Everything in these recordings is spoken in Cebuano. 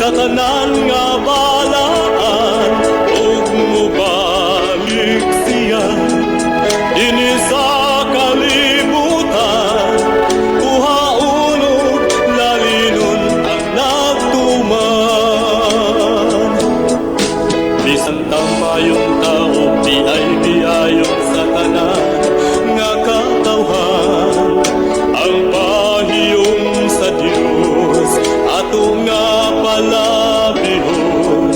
Sa tanan nga balaan ug mubalik siya dinhi sa kalibutan, kuhaon ug lalinon ang nagtuman. Bisan tamayong tao, biay-biayon sa tanan nga katawhan. Ang pahiyom sa Dios ato nga palabihon.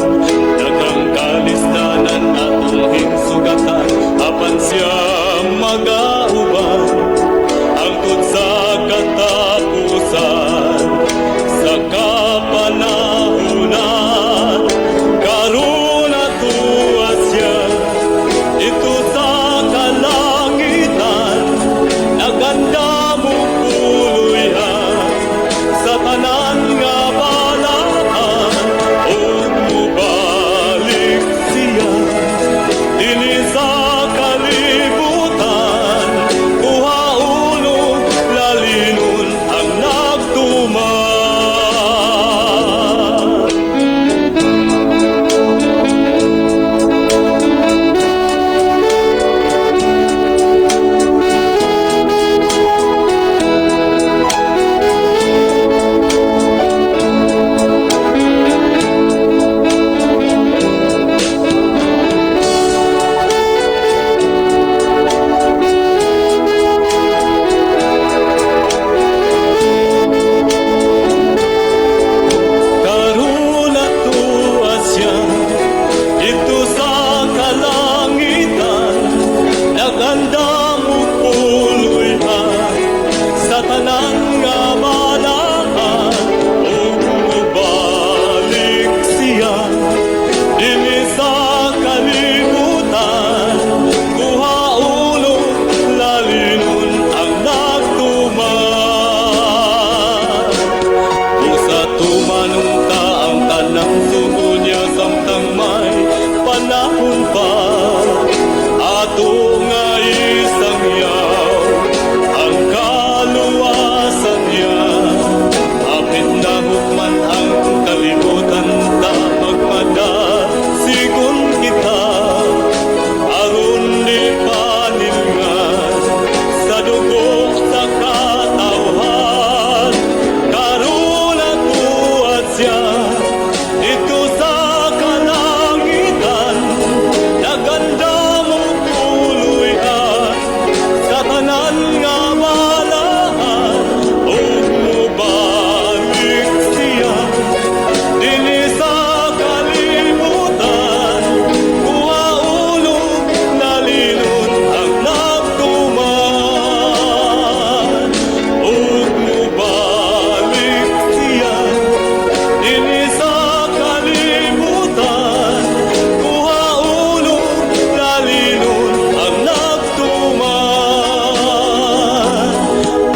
Daghang kalisdanan atong hinsugatan, apan siya magauban hangtod sa katapusan sa kapanahunan. Karon atoa siya didto sa kalangitan, nag-andam og puloy-an sa tanan nga balaan ug mubalik siya dinhi sa kalibutan, kuhaon ug lalinon ang nagtuman. Karon atoa siya didto sa kalangitan, nag-andam og puloy-an sa tanan nga balaan ug mubalik siya dinhi sa kalibutan, kuhaon ug lalinon ang nagtuman. Busa tumanon ta ang tanang sugo niya samtang may panahon pa. Ato nga isangyaw ang kaluwasan niya. Hapit na hukman ang kalibutan ta, magmadasigon kita. Aron di panilngan sa dugo sa katawhan. Karon atoa siya didto sa kalangitan, nag-andam og puloy-an sa tanan nga balaan ug mubalik siya dinhi sa kalibutan, kuhaon ug lalinon ang nagtuman. Ug mubalik siya dinhi sa kalibutan, kuhaon ug lalinon ang nagtuman.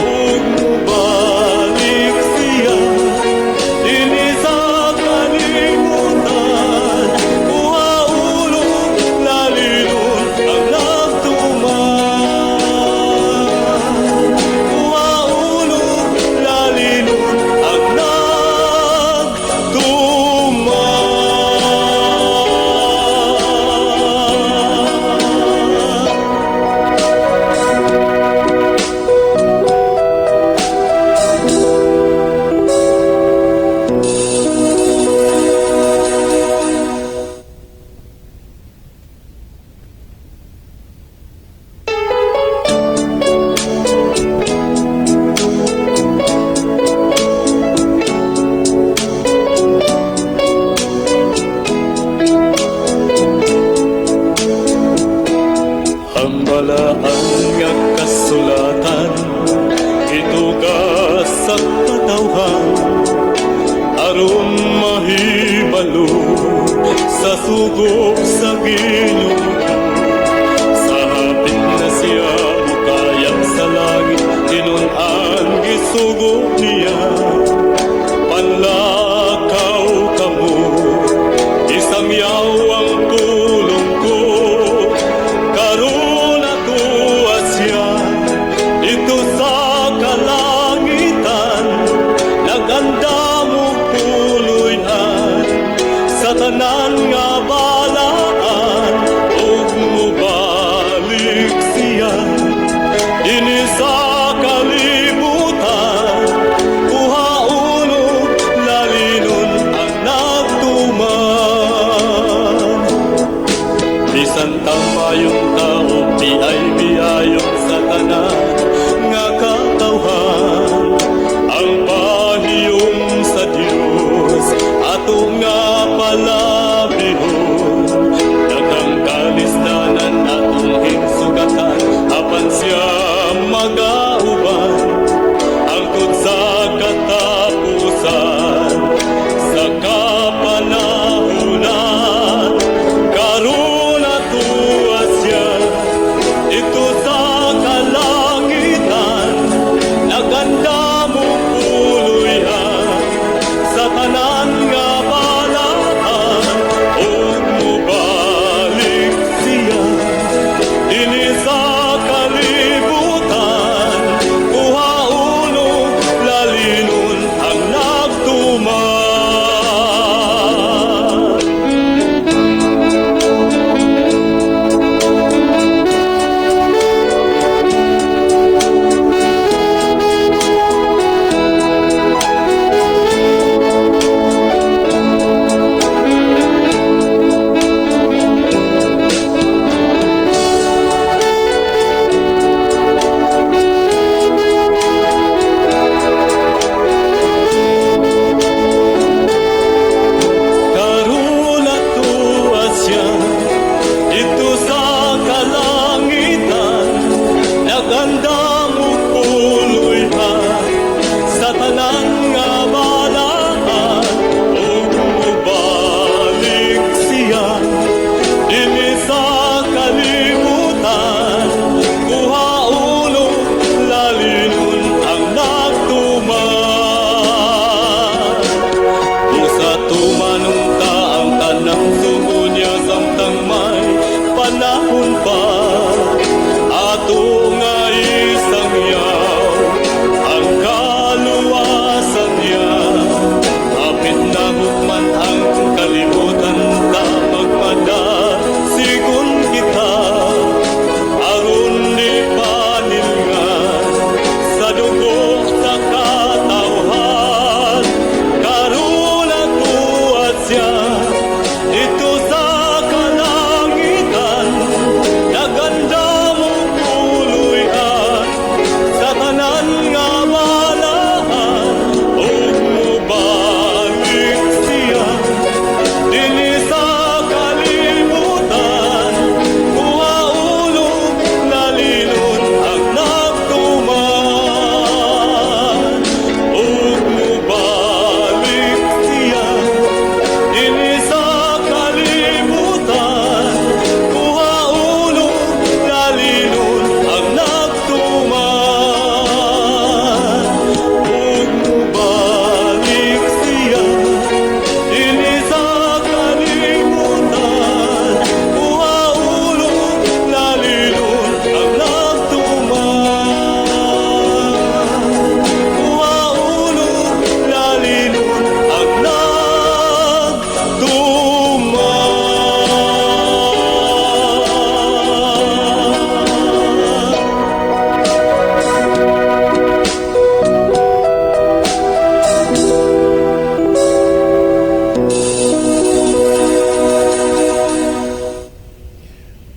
Ug mubalik siya dinhi sa kalibutan, kuhaon ug lalinon ang nagtuman. Kuhaon ug lalinon ang nagtuman. Ang balaan nga kasulatan gituga sa katawhan aron mahibalo sa sugo sa Ginoo. Sa hapit na siya mukayag sa langit, tinun-an gisugo niya. Panlakaw kamo, isangyaw ang pulong ko. Karon atoa siya didto sa kalangitan, nag-andam og puloy-an.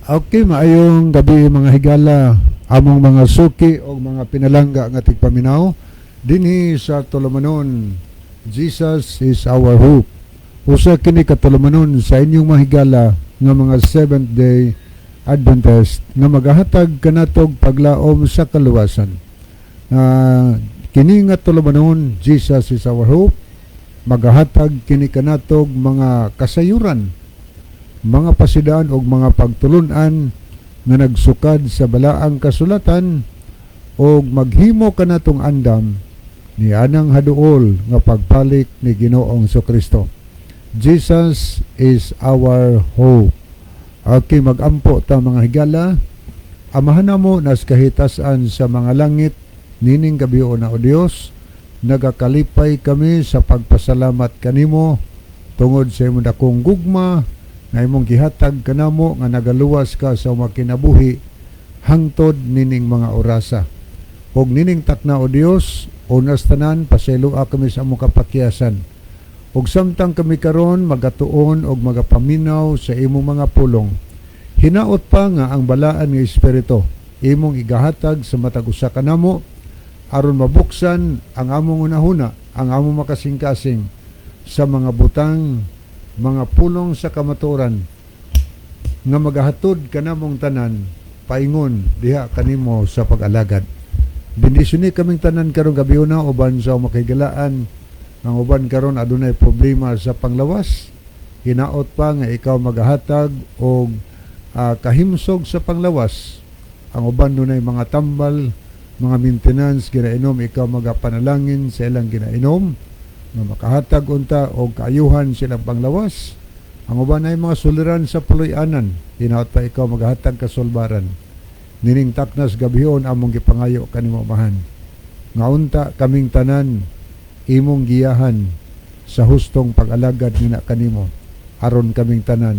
Okay, maayong gabi, mga higala, among mga suki o mga pinalangga nga tigpaminaw dinhi sa tulumanon Jesus is Our Hope. Usa kini ka tulumanon sa inyong mga higala nga mga Seventh Day Adventist nga magahatag kanatog paglaom sa kaluwasan. Kini nga tulumanon Jesus is Our Hope, magahatag kini kanatog mga kasayuran, mga pasidaan og mga pagtulunan nga nagsukad sa balaang kasulatan og maghimo kanatong andam ni anang haduol nga pagbalik ni Ginoong Kristo. Jesus is our hope. Okay, magampo ta, mga higala. Amahan namo nas kahitasan sa mga langit, nining gabiona, O Dios, nagakalipay kami sa pagpasalamat kanimo tungod sa imong dakong gugma nga imong gihatag kanamo nga nagaluwas ka sa among kinabuhi hangtod nining mga orasa. Ug nining takna, O Dios, unas tanan pasayloa kami sa among kapakyasan. Ug samtang kami karon magatuon og magapaminaw sa imong mga pulong, hinaot pa nga ang balaan nga Espiritu imong igahatag sa matag usa kanamo aron mabuksan ang among hunahuna, ang among makasingkasing sa mga butang, mga pulong sa kamatuoran nga magahatod kanamong tanan paingon diha kanimo sa pag-alagad. Bendisyoni kaming tanan karong gabiuna uban sa makahigalaan. Ang uban karon adunay problema sa panglawas. Hinaot pa nga ikaw magahatag og kahimsog sa panglawas. Ang uban dunay mga tambal, mga maintenance ginainom, ikaw magapanalangin sa ilang ginainom nga makahatag unta og kaayuhan silang panglawas. Ang uban ay mga suliran sa puloy-anan. Hinaot pa ikaw magahatag kasulbaran. Nining taknas gabhion among gipangayo kanimo, Amahan. Nga unta kaming tanan imong giyahan sa hustong pag-alagad nga kanimo aron kaming tanan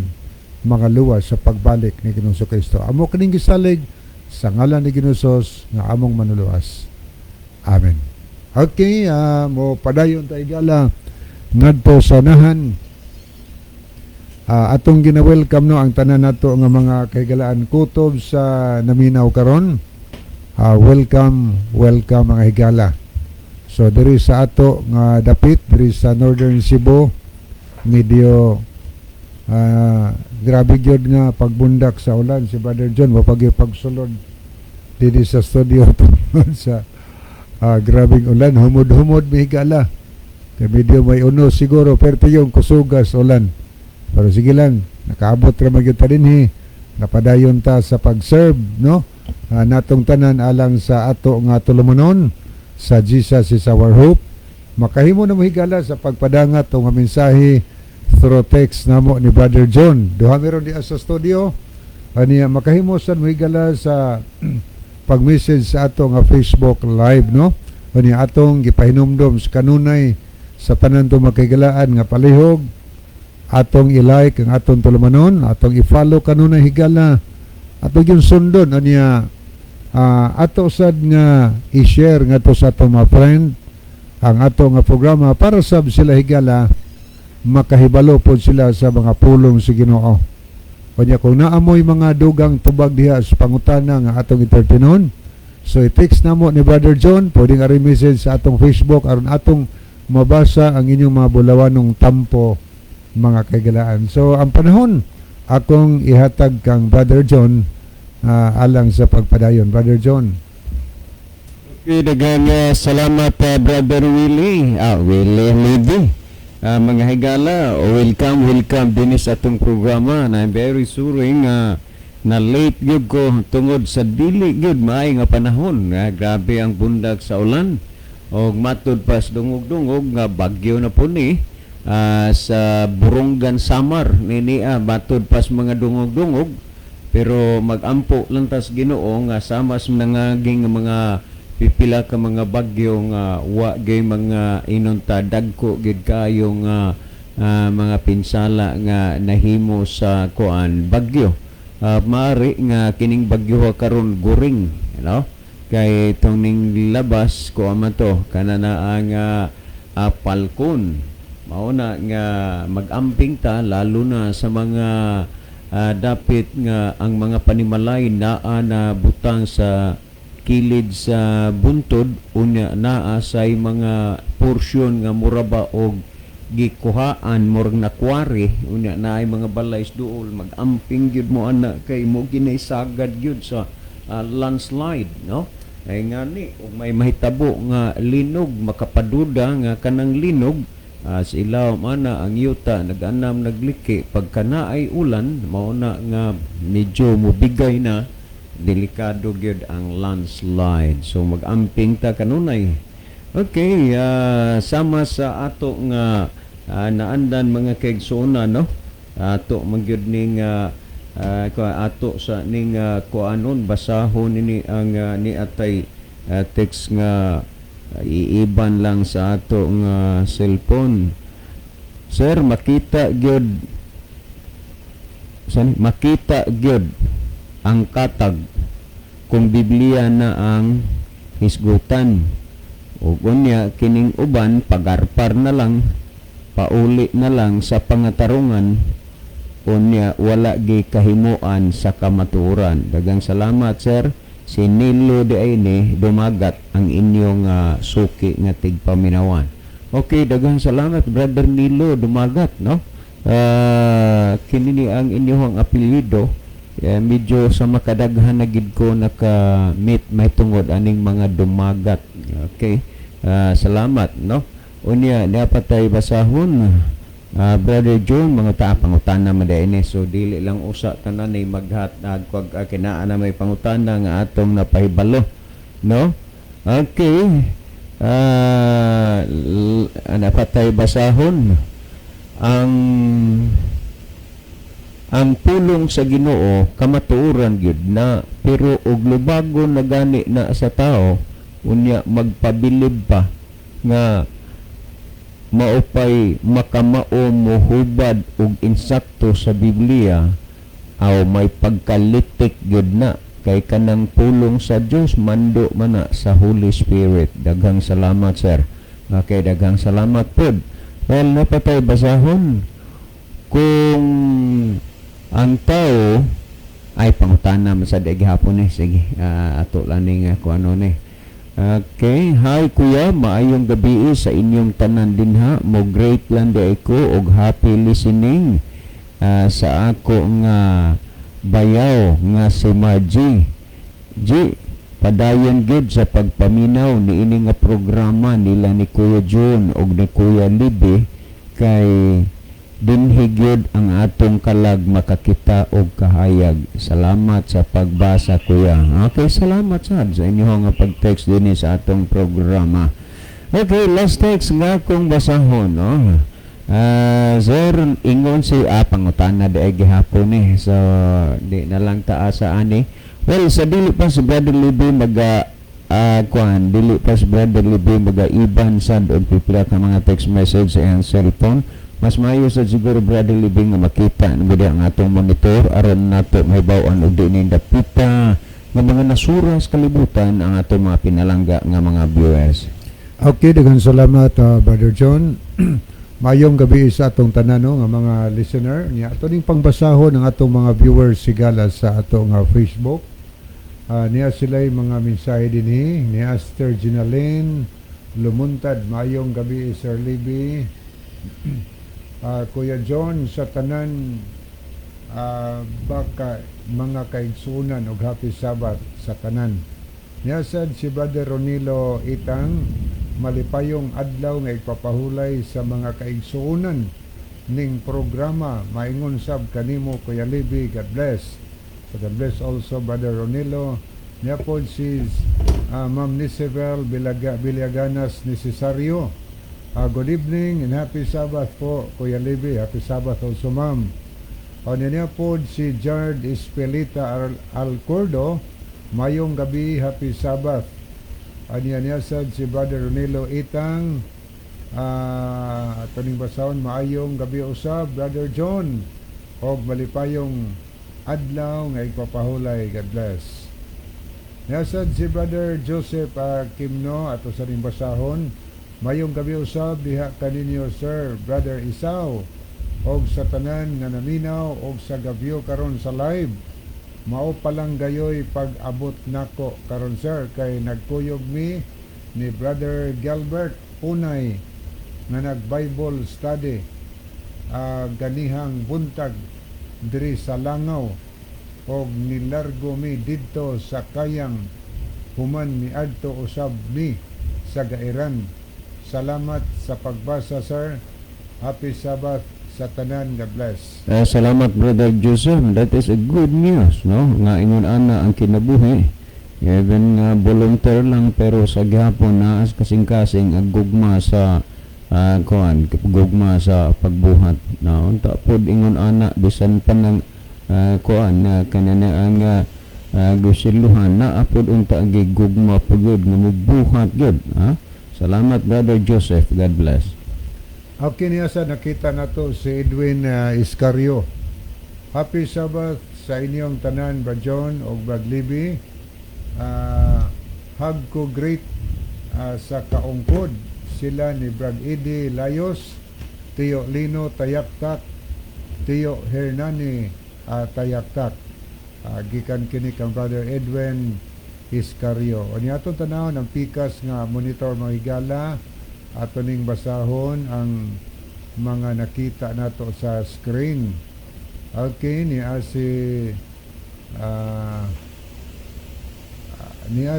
mga luwas sa pagbalik ni Ginoong Kristo. Amo kining gisalig sa ngalan ni Ginoong Jesus nga among manuluwas. Amen. Okay, mo padayon ta, higala, ngadto sa unahan. Atong gina-welcome, no, ang tanan nato nga mga kahigalaan kutob sa naminaw karon. Welcome, welcome, mga higala. So diri sa ato nga dapit diri sa Northern Cebu, medyo grabe gyud nga pagbundak sa ulan. Si Brother John mapag pagsulod diri sa studio tungod sa grabeng ulan, humod-humod mi, higala. Kay medyo may uno siguro pero yung kusugas ulan. Pero sige lang, nakaabot ra man gyud ta dinhi. Napadayon ta sa pag-serve, no? Natong tanan alang sa ato nga tulumanon sa Jesus is Our Hope. Makahimo na mo, higala, sa pagpadangat o nga mensahe through text namo ni Brother John. Duha meron diha sa studio. Aniya makahimo sad mo, higala, sa pag-message sa ato nga Facebook Live, no? Aniya atong gipahinumdom sa kanunay sa tanan to makahigalaan nga palihog atong i-like ang atong tulumanon, atong i-follow kanunay, higala, atong yung sundon aniya ato sad nga i-share ngadto sa atong mga friend ang ato nga programa para sab sila, higala, makahibalo pod sila sa mga pulong sa Ginoo. Unya kung naamoy mga dugang tubag diha sa pangutana nga atong entertainon, so i-text namo ni Brother John, pwede nga rin message sa atong Facebook aron atong mabasa ang inyong mga bulawanong tampo, mga kahigalaan. So ang panahon akong ihatag kang Brother John alang sa pagpadayon. Brother John. Okay, daghang salamat, Brother Willie. Willie Levy. Mga higala, welcome, welcome din sa atong programa. Na I'm very sorry nga na late gyud ko tungod sa dili gyud maay nga panahon. Grabe ang bundak sa ulan. Og matud pa sa dungog-dungog nga bagyo na po ni sa Borongan, Samar ni niya matud pa sa mga dungog-dungog, pero magampo lang tas Ginoo nga sama sa nangaging mga pipila ka mga bagyo nga wa gyud mga inunta dagko gid kayo nga mga pinsala nga nahimo sa kuan bagyo. Maari nga kining bagyo karon Goring, no, kay itong ning labas ko man to kana na ang Falcon. Mao na nga magamping ta lalo na sa mga Dapit nga ang mga panimalay naa na butang sa kilid sa buntod, unya naa say mga porsyon nga mura ba og gikuhaan, murag nakwari, unya naay mga balay sa duol. Mag-amping gyud mo ana kay mo ginaysagad gyud sa landslide, no? Ay ngani ug may mahitabo nga linog, makapaduda nga kanang linog sa ilawom ana ang yuta nag-anam, nagliki. Pagka naay ulan, mao na nga medyo mobigay na, delikado gyud ang landslide, so mag-amping ta kanunay. Okay, sama sa ato nga naandan, mga kaigsoona, no? Ato man gyud ning ato sa ning kuanon, basahon nini ang ni atay text nga iiban lang sa ato nga cellphone. Sir, makita gyud sani, makita gyud ang katag kung Biblia na ang hisgutan. Ug unya kining uban pagarpar na lang, pauli na lang sa pangatarungan, unya wala gi kahimuan sa kamatuoran. Daghang salamat, sir. Si Nilo de ni Dumagat ang inyong suki nga tigpaminawan. Okay, daghang salamat, Brother Nilo Dumagat, no? Kini ni ang inyong apelyido. Eh, medyo sa makadaghan na gid ko naka-meet mahitungod aning mga Dumagat. Okay. Salamat, no? Unya, dapat tayo basahon. Brother John, mga taa pangutana man ini. So dili lang usa tanan ay maghatag kag kinaa na may pangutana nga atong napahibalo, no? Okay. Dapat tayo basahon ang pulong sa Ginoo, kamatuoran gyud na, pero og lubagon na gani na sa tao, unya magpabilib pa nga maupay makamao mohubad og insakto sa Biblia, aw may pagkalitik gyud na, kay kanang pulong sa Dios mando man na sa Holy Spirit. Daghang salamat, sir. Okay, daghang salamat pod. Well, napatay basahon kung ang tao ay pangutana man sa gihapon eh. Sige, ato lang ning kung ano ni. Okay, hi kuya, maayong gabi sa inyong tanan dinha. Mo greet lang di ko og happy listening sa ako nga bayaw nga si Margie. G, padayon gid sa pagpaminaw ni ini nga programa nila ni Kuya John og ni Kuya Libi kay dinhi gyud ang atong kalag makakita og kahayag. Salamat sa pagbasa, kuya. Okay, salamat sad sa inyong nga pag-text dinhi sa atong programa. Okay, last text nga akong basahon, no? Sir, ingon si pangutana di ay gihapon eh. So, di na lang ta sa ani. Well, sa dili pa si Brother Libby maga kuan, dili pa si Brother Libby maga iban sad og pipila ka mga text message sa iyang cellphone. Mas maayo sa siguro, Brother Libby, nga makita na ang atong monitor aron nato mahibaw-an og di ni dapita nga mga nasura sa kalibutan ang atong mga pinalangga nga mga viewers. Okay, daghang salamat, Brother John. Mayong gabi sa atong tanan, no, nga mga listener. Nya ato ning pangbasahon ang atong mga viewers sigala sa atong Facebook. Niya sila mga mensahe dinhi ni Aster Ginalyn Lumuntad. Mayong gabi, Sir Libby. Kuya John, sa tanan baka mga kaigsunan og happy Sabbath sa tanan. Niya sad si Brother Ronilo Itang, malipayong adlaw nga ipapahulay sa mga kaigsuonan ning programa, maingon sab kanimo, Kuya Libby. God bless. So God bless also, Brother Ronilo. Niya po si Ma'am Nisabel Villaganas Necesario. Good evening and happy Sabbath po, Kuya Libby. Happy Sabbath also, ma'am. O niya po si Jard Espelita Alcordo. Mayong gabi, happy Sabbath. Aniya niya sad si Brother Ronilo Itang. Ato ning basahon, maayong gabi usab, Brother John. Og malipayong adlaw nga ipapahulay. God bless. Niya si Brother Joseph Kimno, ato sa ning basahon. Mayong gabi usab diha kaninyo, sir, Brother Isaw. Og sa tanan nga naminaw og sa gaview karon sa live. Mao palang gayoy pag-abot nako karon, sir, kay nagkuyog mi ni Brother Gilbert Punay nga nag Bible study ganihang buntag diri sa Langaw og nilargo mi didto sa Kayang, human miadto usab mi sa Gairan. Salamat sa pagbasa, sir. Happy Sabbath sa tanan. God bless. Salamat, Brother Joseph. That is a good news, no? Nga ingon ana ang kinabuhi. Even nga volunteer lang, pero sa gihapon naa kasing-kasing ang gugma sa kuan, gugma sa pagbuhat. No, unta pod ingon ana bisan pa nang kuan na kanana ang gusiluhan, naa pod unta ang gugma pud gyud nga mubuhat gyud, ha? Salamat, Brother Joseph. God bless. Okay, niya sa nakita nato si Edwin Iscario. Happy Sabbath sa inyong tanan, Brad John og Brad Libby. Hug ko great sa kaungkod sila ni Brad Eddie Layos, Tio Lino Tayaktak, Tio Hernani Tayaktak. Gikan kini kang Brother Edwin Iscario. O niya atong tanawon ang pikas nga monitor, mga higala, ato ning basahon ang mga nakita nato sa screen. Okay, niya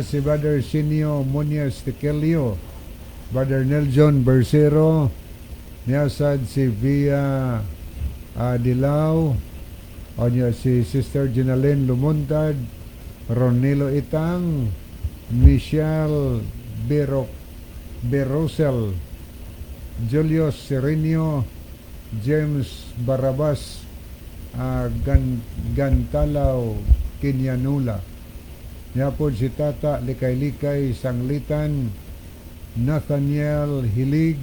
si Brother Sinio Muñez Tikelio, Brother Nelson Bersero, niya sad si Via Dilao, o niya si Sister Ginalyn Lumuntad, Ronilo Itang, Michelle Berok Berosel, Julius Serenio, James Barabas, Gantalaw Kinyanula. Niya po si Tata Likay-Likay Sanglitan, Nathaniel Hilig,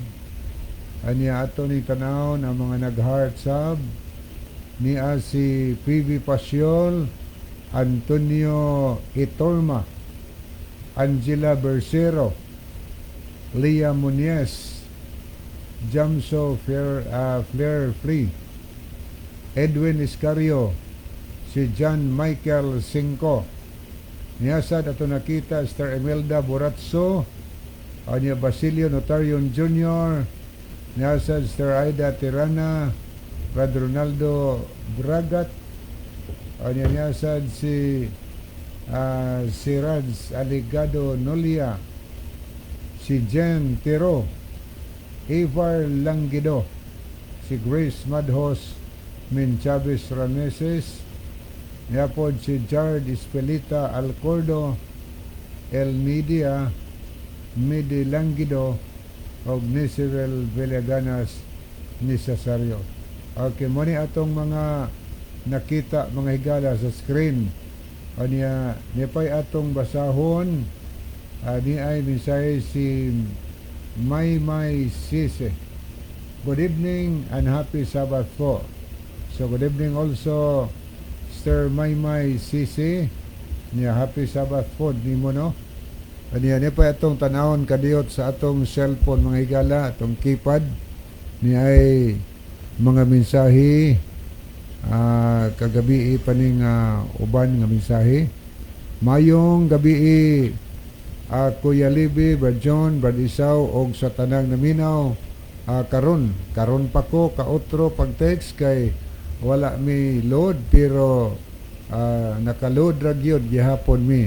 anya ato ni tanawon ang mga nag-heart sub, niya si PB Pasiol, Antonio Itorma, Angela Bersero, Leah Muñez, Jamso Flair Free, Edwin Iscario, si John Michael Cinco. Niyasad ato nakita Star Imelda Boratso, anya Basilio Notarion Jr., niyasad Star Aida Tirana, Brad Ronaldo Bragat, anya niyasad si Raj Aligado Nolia, si Jen Tiro, Ivar Langido, si Grace Madhos Min Chavez Rameses, niapod si Jard Espelita Alcordo, El Media, Midi Langido, og Nisibel Villaganas ni Cesario. Okay, mo ni atong mga nakita, mga higala, sa screen. Anya, nipay atong basahon, ni ay mensahe si May May Sise. Good evening and happy Sabbath po. So good evening also, Sir Maymay Sisi. Niya happy Sabbath po nimo, no. Aniya ni pa atong tanawon kadiyot sa atong cellphone, mga higala, atong keypad, ni ay mga mensahe kagabi pa ning uban nga mensahe. Mayong gabi, Kuya Libby, Brad John, Brad Isaw og sa tanang naminaw karon. Karon pa ko kaotro pag-text kay wala mi load, pero naka-load ra gyud gihapon mi.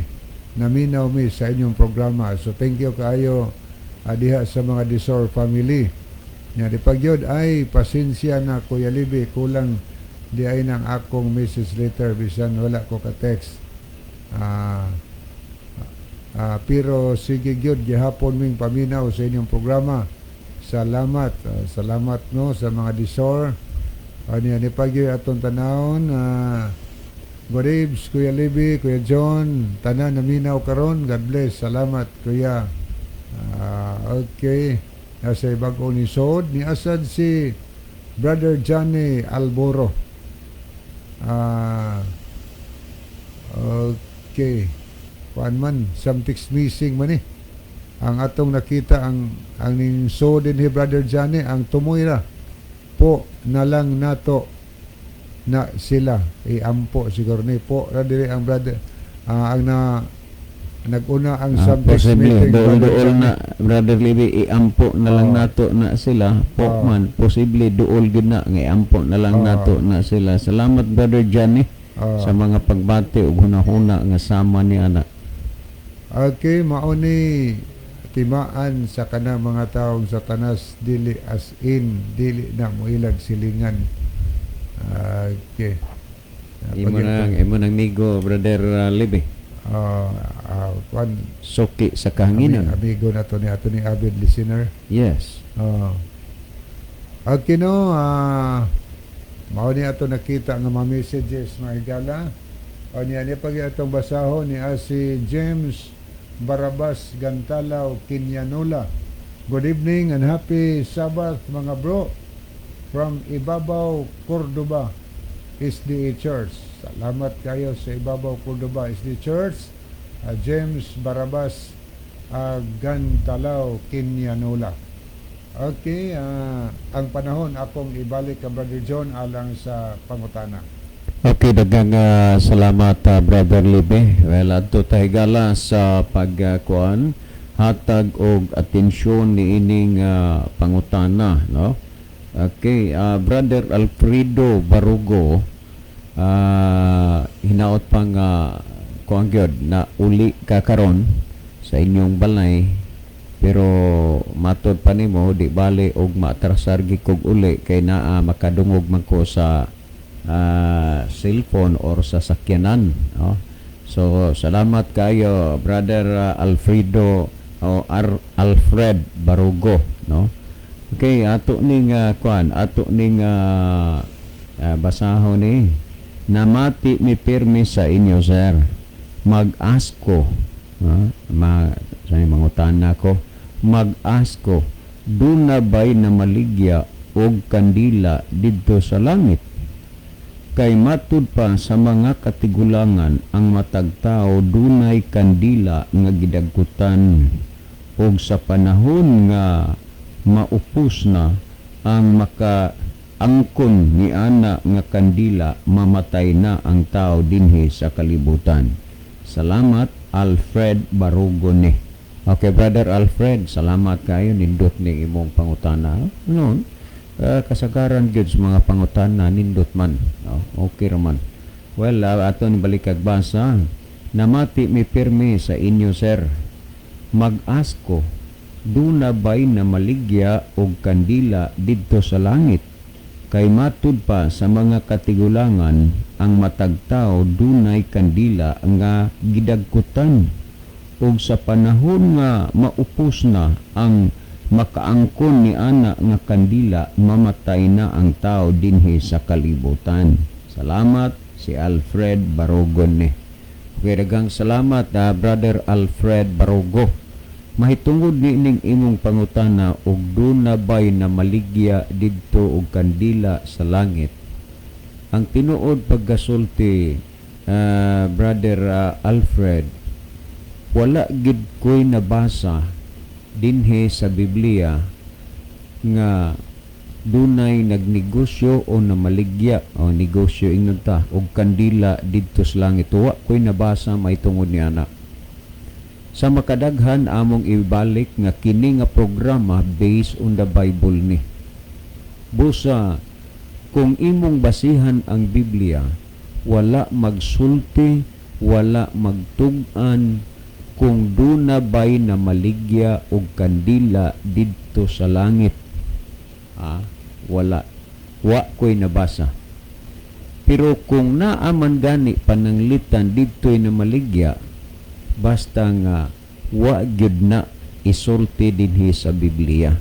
Naminaw mi sa inyong programa. So thank you kaayo diha sa mga Disor family. Nya di pagyod ay pasensya na, Kuya Libby, kulang di ay nang akong message letter bisan wala ko ka-text. Pero sige gyud gihapon ming paminaw sa inyong programa. Salamat. Salamat no sa mga Disor. Ano ni pagyoy atong tanawon. Good eves, Kuya Libby, Kuya John, tanan naminaw karon. God bless. Salamat, Kuya. Okay. Nasa ibag-o ni Sod. Ni asad si Brother Johnny Alboro. Okay. Kuan man, something's missing man eh. Ang atong nakita ang ning so din ni Brother Johnny ang tumoy ra. Po na lang nato na sila. Iampo siguro ni po ra diri ang brother, ang na naguna ang subject Posible meeting, dool Brother dool Johnny. Na, Brother Libby, iampo na lang nato na sila po man. Posible duol gid na nga iampo na lang nato na sila. Salamat, Brother Johnny, sa mga pagbati ug hunahuna nga sama ni ana. Okay, mao ni timaan sa kanang mga taong Satanas, dili as in dili na moilag silingan. Okay. Imo nang migo, Brother Libby. Kwan, Suki sa kahanginan. Amigo na to ni ato ni avid listener. Yes. Okay no, mao ni ato nakita nga mga messages, mga higala. O niya ni pag atong basahon ni si James Barabas Gantalaw Kinyanola. "Good evening and happy Sabbath, mga bro, from Ibabaw, Cordoba SDA Church." Salamat kayo sa Ibabaw, Cordoba SDA Church. James Barabas Gantalaw Kinyanola. Okay, ang panahon akong ibalik ka, Brother John, alang sa pangutana. Okay, daghang salamat, Brother Libe. Well, adto ta, higala, sa pagkuan hatag og atensyon ni ining pangutana, no? Okay, Brother Alfredo Barugo, hinaot pa nga kuan gyud na uli ka karon sa inyong balay, pero matod pa nimo di bali og maatrasar gi kog uli kay naa makadungog man ko sa cellphone or sa sakyanan, no? So salamat kayo, Brother Alfredo o Alfred Barugo, no? Okay, ato ning kuan, ato ning basahon ni. "Namati mi pirmi sa inyo, sir. Mag-ask ko, ha? Ma sa mangutana ko, mag-ask ko, duna bay namaligya og kandila didto sa langit? Kay matud pa sa mga katigulangan, ang matag tao dunay kandila nga gidagkutan og sa panahon nga maupos na ang maka angkon ni ana nga kandila, mamatay na ang tao dinhi sa kalibutan. Salamat, Alfred Barugone." Okay, Brother Alfred, salamat kayo, nindot ni imong pangutana. No, kasagaran gyud sa mga pangutana nindot man. No, okay raman. Well, ato ni balikag basa. "Namati mi pirmi sa inyo, sir. Mag-ask ko, duna bay namaligya og kandila didto sa langit? Kay matud pa sa mga katigulangan, ang matag tao dunay kandila nga gidagkutan ug sa panahon nga maupos na ang makaangkon ni ana nga kandila, mamatay na ang tao dinhi sa kalibutan. Salamat, si Alfred Barogon ni." Okay, daghang salamat, Brother Alfred Barogo. Mahitungod ni ining imong pangutana og duna bay namaligya didto og kandila sa langit. Ang tinuod pagkasulti, Brother Alfred, wala gid ko'y nabasa dinhi sa Biblia nga dunay nagnegosyo o namaligya o negosyo ingnon ta og kandila didto sa langit. Wa ko'y nabasa mahitungod ni ana. Sa makadaghan, among ibalik nga kini nga programa based on the Bible ni. Busa kung imong basihan ang Biblia, wala magsulti, wala magtug-an kung duna bay namaligya og kandila didto sa langit. Wala. Wa ko'y nabasa. Pero kung naa man gani pananglitan didto'y namaligya, basta nga wa gyud na isulti dinhi sa Biblia.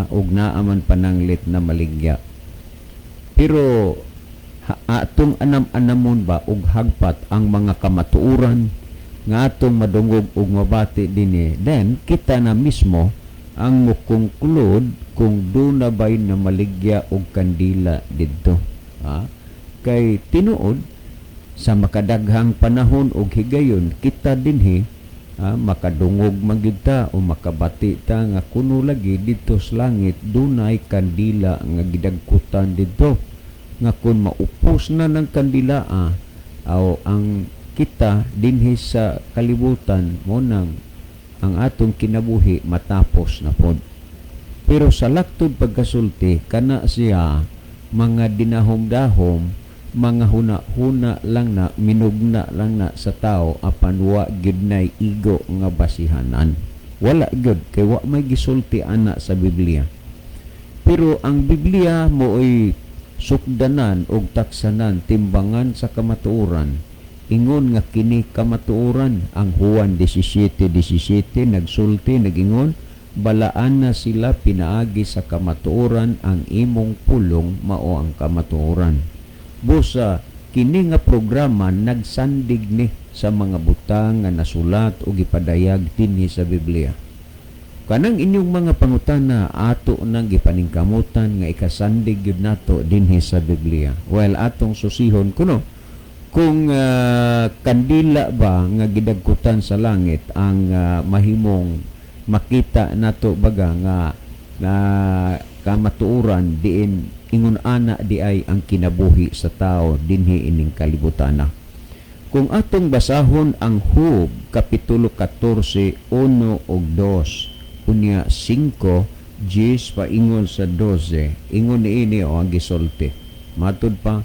Og naa man pananglit na maligya. Pero atong anam-anamon ba og hagpat ang mga kamatuoran nga atong madungog og mabati dinhi, then kita na mismo ang mo-conclude kung duna bay namaligya og kandila didto. Kay tinuod, sa makadaghang panahon og higayon kita dinhi Makadungog man gyud ta o makabati ta nga kuno lagi didto sa langit dunay kandila nga gidagkutan didto, nga kung maupos na ng kandila aw ang kita dinhi sa kalibutan mo nang ang atong kinabuhi matapos na pod. Pero sa laktod pagkasulti, kana siya mga dinahom-dahom, mga huna-huna lang na, minugna lang na sa tao, apan wa gyud nay igo nga basihanan. Wala gyud, kay wa may gisulti ana sa Biblia. Pero ang Biblia mooy sukdanan og taksanan, timbangan sa kamatuoran. Ingon nga kini kamatuoran. Ang Juan 17:17 nagsulti, nagingon, "Balaan na sila pinaagi sa kamatuoran, ang imong pulong mao ang kamatuoran." Busa kini nga programa nagsandig ni sa mga butang nga nasulat o gipadayag dinhi sa Biblia. Kanang inyong mga pangutana, ato nang gipaningkamutan nga ikasandig gyud nato dinhi sa Biblia. Well, atong susihon kuno kung kandila ba nga gidagkutan sa langit ang mahimong makita nato baga nga na kamatuoran diin ingon ana di ay ang kinabuhi sa tao dinhi ining kalibutana. Kung atong basahon ang Job kapitulo 14, 1 ug 2, unya 5, 10 paingon sa 12, ingon niini o ang gisulti. Matud pa,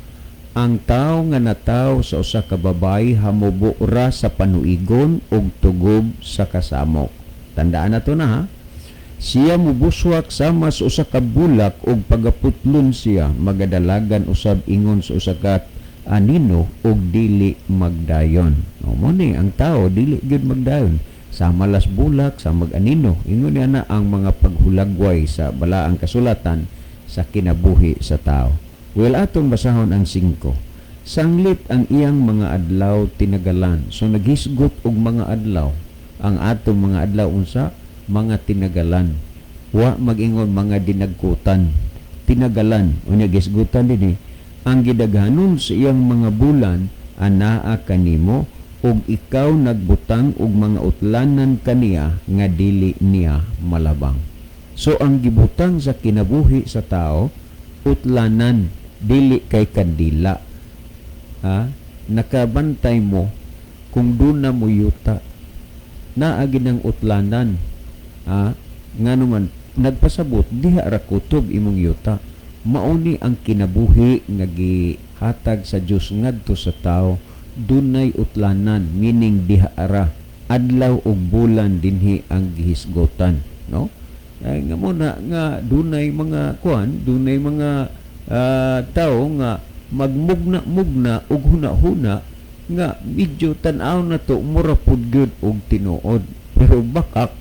ang tao nga nataw sa usa ka babayi hamubo ra sa panuigon ug tugob sa kasamok. Tandaan na to na ha. Siya mubuswak sama sa usa ka bulak ug pagaputlon siya magadalagan usab ingon sa usa ka anino ug dili magdayon. O mo ni ang tao dili gyud magdayon. Sama las bulak sa mag-anino. Ingon niya na ang mga paghulagway sa balaang kasulatan sa kinabuhi sa tao. Well, atong basahon ang 5. Sanglit ang iyang mga adlaw tinagalan. So naghisgot og mga adlaw. Ang atong mga adlaw unsa? Mga tinagalan. Wa mag-ingon mga dinagkutan. Tinagalan. Unya gisgutan dinhi ang gidaghanon sa iyang mga bulan anaa kanimo, ug ikaw nagbutang og mga utlanan kaniya nga dili niya malabang. So ang gibutang sa kinabuhi sa tao, utlanan, dili kay kandila. Ha? Nakabantay mo kung doon na mo yuta. Naagi ng utlanan. Ha? Nga naman, nagpasabot, diha ra kutob imong yuta. Mauni ang kinabuhi nga gihatag sa Dios ngadto sa tao, dunay utlanan, meaning diha ara adlaw ug bulan dinhi ang gihisgotan, no? Ay, nga muna nga dunay mga kuan, dunay mga tao nga magmugna-mugna ug huna-huna nga medyo tan-aw na to mura pud gyud og tinuod, pero bakak.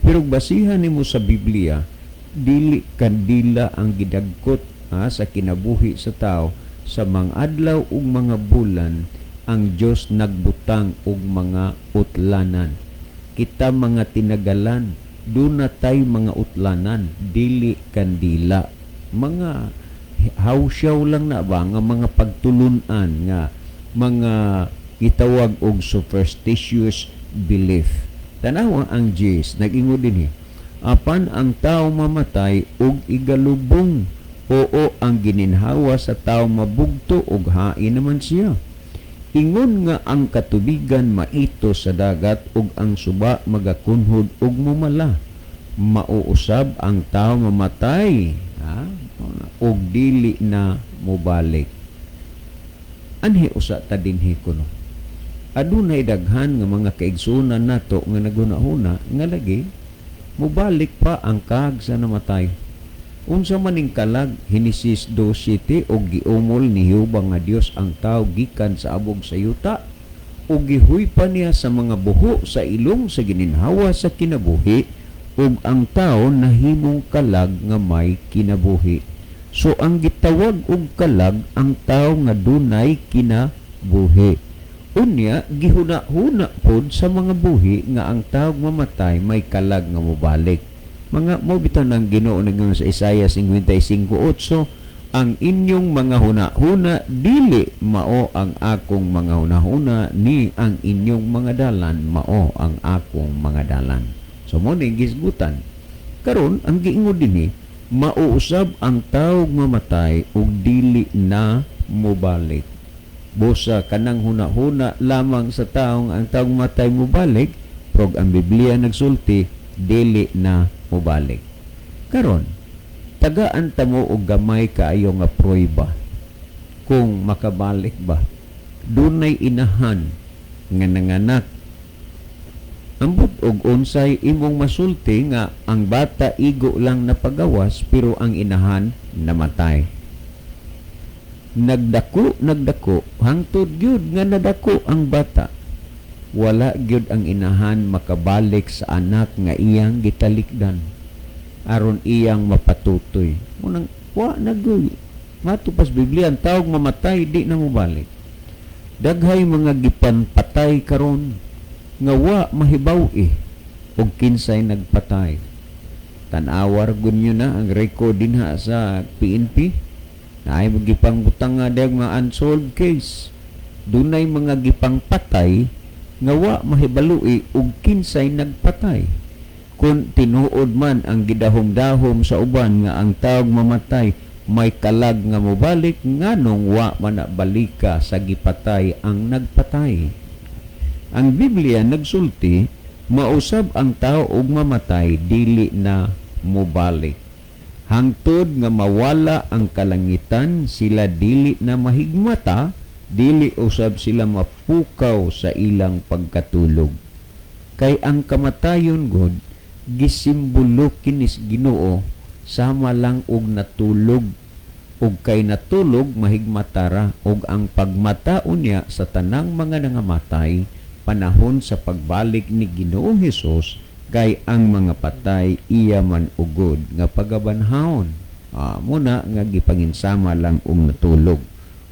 Pero basihan nimo sa Biblia, dili kandila ang gidagkot ha, sa kinabuhi sa tao. Sa mga adlaw ug mga bulan, ang Dios nagbutang og mga utlanan. Kita mga tinagalan, duna tay mga utlanan, dili kandila. Mga hawsyaw lang na ba nga mga pagtulunan nga mga gitawag og superstitious belief. Tanawa ang Diyos, nag-ingon dinhi, apan ang tao mamatay ug igalubong. Oo, ang gininhawa sa tao mabugto ug hain naman siya. Ingon nga ang katubigan maito sa dagat ug ang suba magakunhod ug mumala. Mauusab ang tao mamatay, ha? Ug dili na mobalik. Anhi usa ta dinhi kuno. Adunay daghan nga mga kaigsunan nato nga naghuna-huna nga lagi mobalik pa ang kaag sa namatay. Unsa man ning kalag? Henesis 2:7, og giumol ni Jehova nga Dios ang tao gikan sa abog sa yuta ug gihuypa niya sa mga buho sa ilong sa gininhawa sa kinabuhi, ug ang tao nahimong kalag nga may kinabuhi. So ang gitawag og kalag ang tao nga dunay kinabuhi. Unya gihuna-huna pod sa mga buhi nga ang tao mamatay may kalag nga mobalik. Mga mo bitaw ng Ginoo nag sa Isaiah 55:8, Ang inyong mga huna-huna dili mao ang akong mga huna-huna, ni ang inyong mga dalan mao ang akong mga dalan. So mo ni gisgutan. Karon ang giingon dinhi, mauusab ang tawo mamatay ug dili na mobalik. Busa kanang huna-huna lamang sa taong ang taong matay mobalik, prog ang Biblia nagsulti dili na mobalik. Karon, tagaan ta mo og gamay kaayo nga prueba kung makabalik ba. Dunay inahan nga nanganak. Ambot og unsay imong masulti nga ang bata igo lang napagawas pero ang inahan namatay. Nagdako, nagdako, hangtod gyud nga nadako ang bata. Wala gyud ang inahan makabalik sa anak nga iyang gitalikdan aron iyang mapatutoy. Munang wa na gyud. Matupas Biblia, ang tawag mamatay di na mobalik. Daghay mga gipanpatay karon nga wa mahibaw-i og kinsay nagpatay. Tan-awar gunyo na ang record dinha sa PNP. Naay gipangbutang nga dayag mga unsolved case. Dunay mga gipangpatay nga wa mahibalui og kinsay nagpatay. Kung tinuod man ang gidahom-dahom sa uban nga ang tawag mamatay may kalag nga mobalik, nganong wa man na balika sa gipatay ang nagpatay? Ang Biblia nagsulti, mausab ang tao og mamatay dili na mobalik. Hangtod nga mawala ang kalangitan, sila dili na mahigmata, dili usab sila mapukaw sa ilang pagkatulog. Kay ang kamatayon god gisimbolo kinis Ginoo sama lang og natulog, ug kay natulog mahigmatara, ug ang pagmata unya sa tanang mga nangamatay panahon sa pagbalik ni Ginoong Hesus, kay ang mga patay iya man ugod nga pagabanhawon. Muna nga gipanginsama lang og natulog.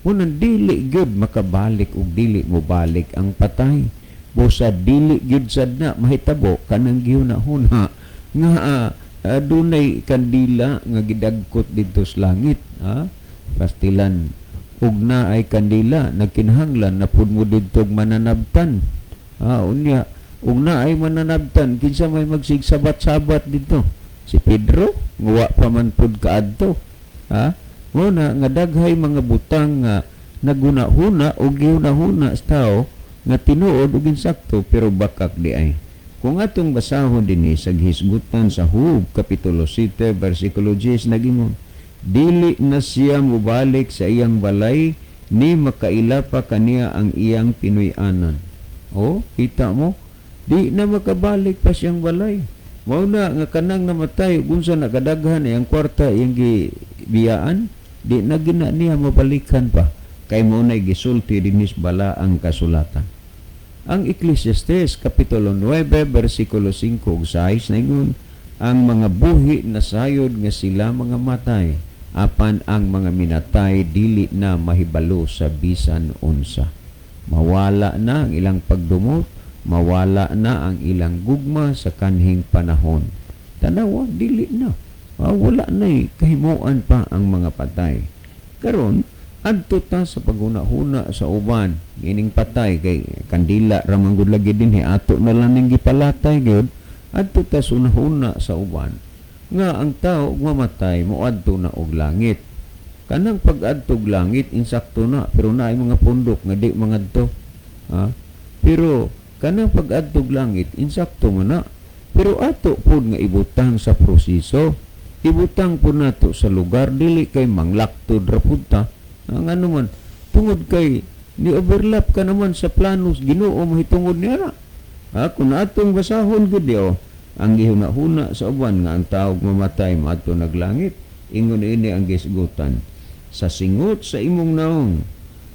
Muna dili gyud makabalik ug dili mobalik ang patay. Busa dili gyud sad na mahitabo kanang gihuna-huna nga dunay kandila nga gidagkot didto sa langit, ha? Pastilan ug na ay kandila nagkinahanglan na pud mo didto mananabtan. Unya ug na ay mananabtan, kinsa may magsigsabat-sabat didto? Si Pedro nga wa pa man pud kaadto. Ha? Muna nga daghay mga butang nga naguna-huna og gihuna-huna sa tao nga tinuod ug insakto pero bakak di ay. Kung atong basahon dinhi sa gihisgutan sa Hub kapitulo 7 bersikulo 10, nagingon, dili na siya mobalik sa iyang balay ni makaila pa kaniya ang iyang pinuy-anan. O, kita mo, di na makabalik pa siyang balay. Mao na nga kanang namatay unsa nakadaghan iyang kwarta iyang gibiyaan, di na gina niya mabalikan pa. Kay mao nay gisulti dinis bala ang kasulatan. Ang Ecclesiastes kapitulo 9 bersikulo 5 ug 6 naingon, ang mga buhi nasayod nga sila mga matay, apan ang mga minatay dili na mahibalo sa bisan unsa. Mawala na ang ilang pagdumot, mawala na ang ilang gugma sa kanhing panahon. Tanawa, dili na. Wala na kahimuan pa ang mga patay. Karon, adto ta sa paghuna-huna sa uban, ining patay kay kandila ra man gud lagi dinhi, ato na lang ning gipalatay gyud. Adto ta sa hunahuna sa uban nga ang tao ug mamatay moadto na og langit. Kanang pag-adto og langit insakto na, pero naay mga pundok nga di mangadto. Ha? Pero kanang pag-adto og langit insakto man na. Pero ato pud nga ibutang sa proseso, ibutang pud nato sa lugar, dili kay manglaktod ra pud ta. Ang ano man, tungod kay ni overlap ka naman sa planos Ginoo mahitungod niya. Ha, kung atong basahon gud di, oh, ang gihuna-huna sa uban nga ang tao mamatay maadto naglangit, ingon ini ang gisgutan. Sa singot sa imong naong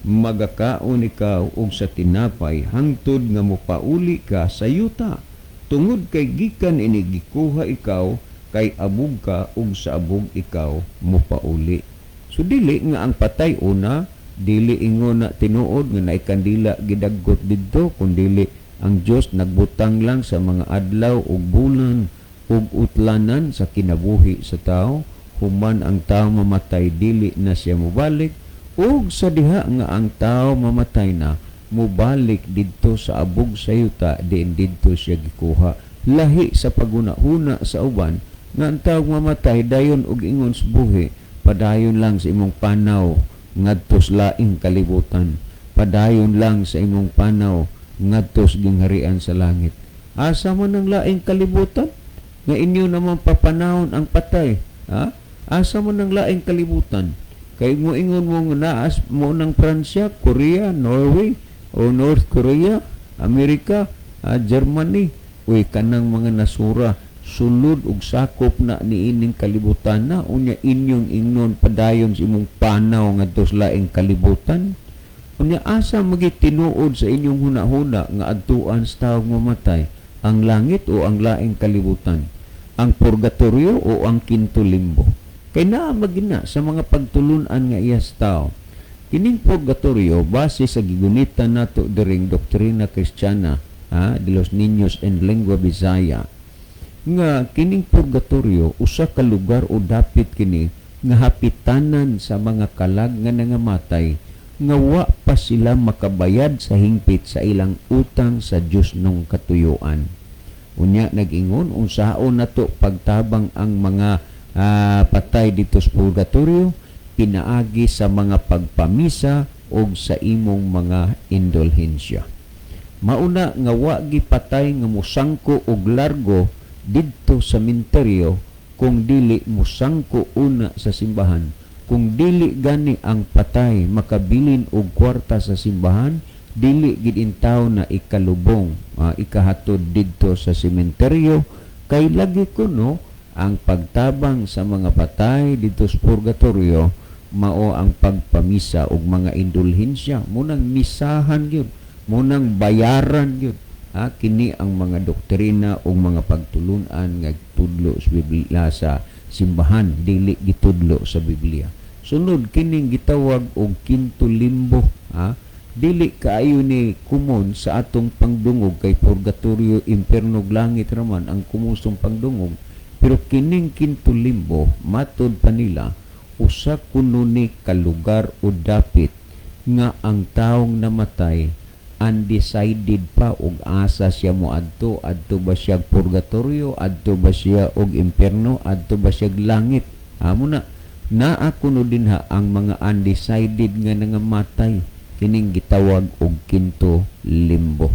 magakaon ikaw og sa tinapay hangtod nga mopauli ka sa yuta. Tungod kay gikan ini gikuha ikaw, kay abog ka ug sa abog ikaw mopauli. So dili nga ang patay una, dili ingon na tinuod nga naay kandila gidagkot didto, kun dili ang Dios nagbutang lang sa mga adlaw ug bulan ug utlanan sa kinabuhi sa tao Human ang tao mamatay, dili na siya mobalik, ug sa diha nga ang tao mamatay na, mobalik didto sa abog sa yuta diin didto siya gikuha. Lahi sa paghuna-huna sa uban nga ang tao mamatay dayon og ingon sa buhi, padayon lang sa imong panaw ngadto sa laing kalibutan, padayon lang sa imong panaw ngadto sa gingharian sa langit. Asa man ang laing kalibutan nga inyo naman papanahon ang patay, ha? Asa man ang laing kalibutan? Kay mo ingon mo nga naas mo ng Pransya, Korea, Norway o North Korea, Amerika, Germany, uy, kanang mga nasura sulod og sakop na niining kalibutan na. Unya inyong ingnon padayon sa imong panaw ngadto sa laing kalibutan. Unya asa magi tinuod sa inyong hunahuna nga adtuan sa tawo mamatay, ang langit o ang laing kalibutan, ang purgatorio o ang kinto limbo? Kay naa magina sa mga pagtulunan nga iya sa tao. Kining purgatorio, base sa gigunitan nato diring Doktrina Kristiyana, ha, de los Niños en Lengua Bisaya, nga kining purgatorio usa ka lugar o dapit kini nga hapitanan sa mga kalag nga nangamatay nga wa pa sila makabayad sa hingpit sa ilang utang sa Dios nung katuyuan. Unya nag-ingon, unsaon nato pagtabang ang mga patay dito sa purgatorio? Pinaagi sa mga pagpamisa og sa imong mga indulhensya. Mauna nga wa gipatay nga musangko og largo didto sa minteryo kung dili musangko una sa simbahan. Kung dili gani ang patay makabilin og kwarta sa simbahan, dili gid intaw na ikalubong, ikahatod didto sa sementeryo, kay lagi kuno ang pagtabang sa mga patay didto sa purgatorio mao ang pagpamisa og mga indulhensya, munang misahan gyud, munang bayaran gyud. Ha, kini ang mga doktrina o mga pagtulunan nga tudlo sa Biblia sa simbahan, dili gitudlo sa Biblia. Sunod, kining gitawag og kinto limbo, ha? Dili kaayo ni kumon sa atong pangdungog, kay purgatorio, impierno, langit raman ang kumusong pangdungog. Pero kining kinto limbo, matod pa nila, usa kuno ni kalugar o dapit nga ang taong namatay undecided pa og asa siya moadto. Adto ba siya purgatorio, adto ba siya og impierno, adto ba siya langit? Amo na naa kuno dinha ang mga undecided nga nangamatay, kining gitawag og kinto limbo.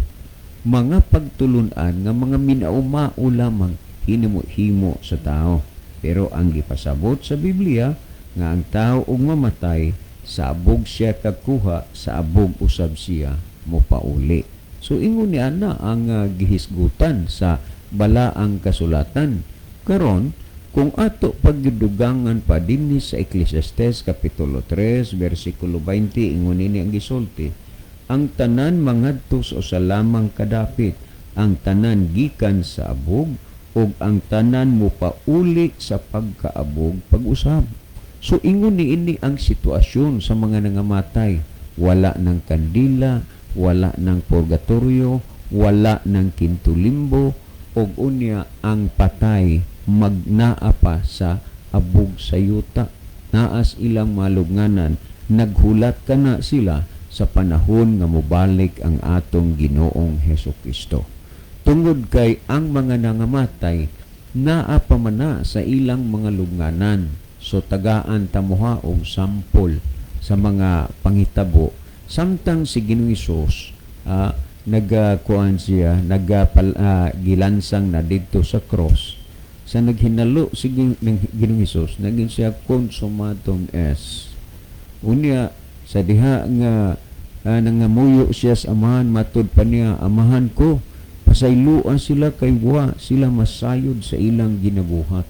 Mga pagtulunan nga mga minaumao lamang hinimo-himo sa tao. Pero ang gipasabot sa Biblia nga ang tao og mamatay, sa abog siya kakuha, sa abog usab siya mopauli. So ingon ni ana ang gihisgutan sa balaang kasulatan. Karon, kung ato pagdugangan pa dinhi sa Ecclesiastes kapitulo 3 bersikulo 20, ingon nini ang gisulti: ang tanan mangadto sa usa lamang kadapit, ang tanan gikan sa abog, ug ang tanan mopauli sa pagkaabog pag-usab. So ingon ni ini ang sitwasyon sa mga nangamatay. Wala ng kandila, wala ng purgatorio, wala ng kintulimbo, ug unya ang patay magnaa pa sa abog sa yuta. Naas ilang malugnanan, naghulat ka na sila sa panahon nga mobalik ang atong Ginoong Heso Kristo. Tungod kay ang mga nangamatay naa pa man na sa ilang mga lugnanan. So tagaan tamuha og sampol sa mga panghitabo samtang si Ginoong Hesus nagakuan siya, gilansang na didto sa cross. Sa naghinalo si Ginoong Hesus, naging siya "Consummatum est." Unya sa diha nga nangamuyo siya sa Amahan, matud pa niya, "Amahan ko, pasayloa sila kay wa sila masayod sa ilang ginabuhat."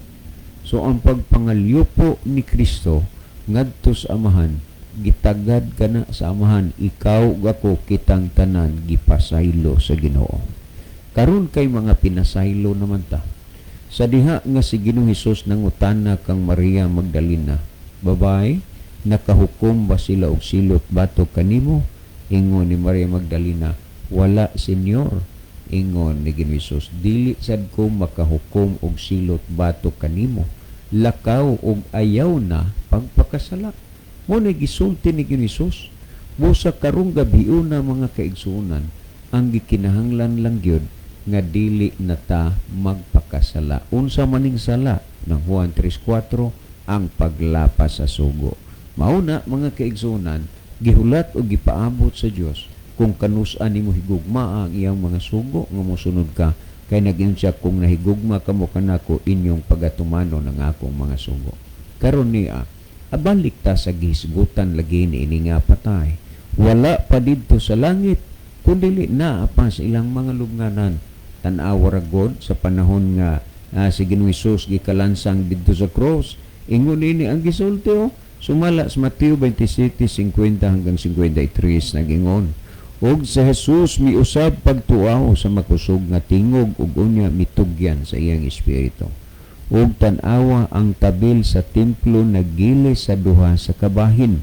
So ang pagpangalyupo ni Kristo ngadto sa Amahan, gitagad kana sa Amahan. Ikaw ug ako, kitang tanan gipasaylo sa Ginoo. Karon kay mga pinasaylo naman ta. Sa diha nga si Ginoong Hesus nangutana kang Maria Magdalena, "Babay, nakahukom ba sila og silot batok kanimo?" Ingon ni Maria Magdalena, "Wala, Senyor." Ingon ni Ginoong Hesus, "Dili sad ko makahukom og silot batok kanimo." Lakaw og ayaw na pagpakasala. Mo na gisulti ni Ginoong Hesus. Busa karong gabiuna, mga kaigsuonan, ang gikinahanglan lang gyud nga dili na ta magpakasala. Unsa maning sala ng Juan 3:4? Ang paglapas sa sugo. Mauna, mga kaigsuonan, gihulat o gipaabot sa Dios kung kanus-a nimo higugma ang iyang mga sugo nga mosunod ka, kay nag-ingon siya, "Kung nahigugma kamo kanako, inyong pagatumanon ang akong mga sugo." Karon niya, abalik ta sa gihisgutan lagi ni ini nga patay. Wala pa didto sa langit, kundi naa pa sa ilang mga lubnganan. Tan-awa ra god sa panahon nga si Ginoong Hesus gikalansang didto sa cross. Ingon ini ang gisulti, oh. Sumala sa Mateo 27:50 hanggang 53, nagingon, "Ug sa Jesus miusab pagtuaw sa makusog nga tingog ug unya mitugyan sa iyang espiritu. Ug tan-awa, ang tabil sa templo naggilis sa duha sa kabahin